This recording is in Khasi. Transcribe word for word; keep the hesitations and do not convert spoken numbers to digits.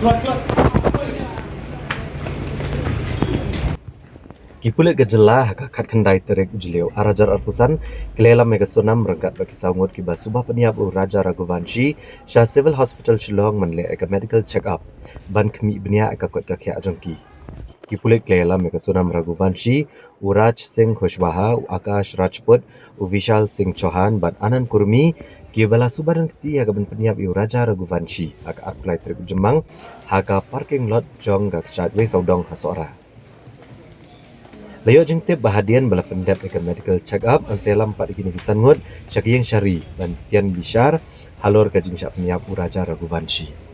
Ki pulit ka jylla ha ka khatkhyndai tarik u Jylliew ar hajar arphew san ki la ïalam ïa ka Sonam ryngkat bad ki saw ngut kiba suba pynïap u Raja Raghuvanshi sha Civil Hospital Shillong ban leh ïa ka medical check up ban khmih bniah ïa ka koit ka khiah jong ki. Ki pulit ki la ïalam ïa ka Sonam Raghuvanshi, u Raj Singh Kushwaha, u Akash Rajput, u Vishal Singh Chauhan bad Anand Kurmi kiba la suba don kti ïa ka ban pynïap ïa u Raja Raghuvanshi ha ka arphew lai tarik u Jymmang ha ka parking lot jong ka kshaid wei sawdong ha Sohra. La ïoh jingtip ba hadien ba la pyndep ïa ka medical check up, yn sa ïalam pat ïa kine ki san ngut sha ka ïing shari ban tian bishar halor ka jingshah pynïap u Raja Raghuvanshi.